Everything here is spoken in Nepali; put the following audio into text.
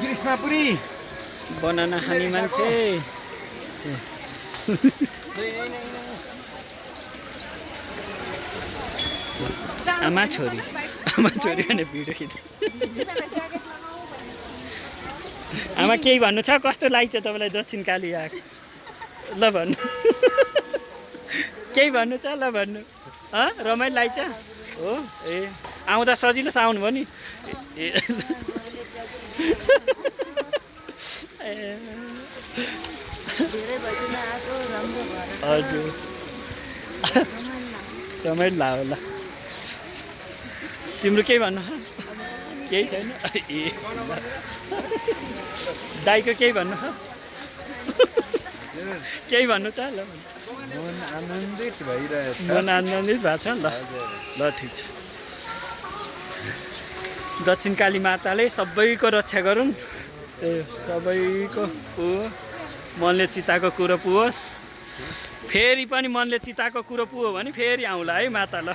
ग्रीष्मपुरी बनाना खाने मान्छे आमा छोरी भने भिडियो खिच आमा केही भन्नु छ कस्तो लाग्छ तपाईँलाई दक्षिणकाली आएको ल भन्नु केही भन्नु छ ल भन्नु रमाइलो लाग्छ हो ए आउँदा सजिलो छ आउनु भयो नि हजुर रमाइलो लाग्यो होला तिम्रो केही भन्नु केही छैन ए दाइको केही भन्नु केही भन्नु त ल मन आनन्दित भइरहेछ मन आनन्दित भएको छ ल ल ठिक छ दक्षिणकाली माताले सबैको रक्षा गरून् सबैको मनले चिताएको कुरो पुगोस् फेरि पनि मनले चिताएको कुरो पुग्यो भने फेरि आउँला है माता ल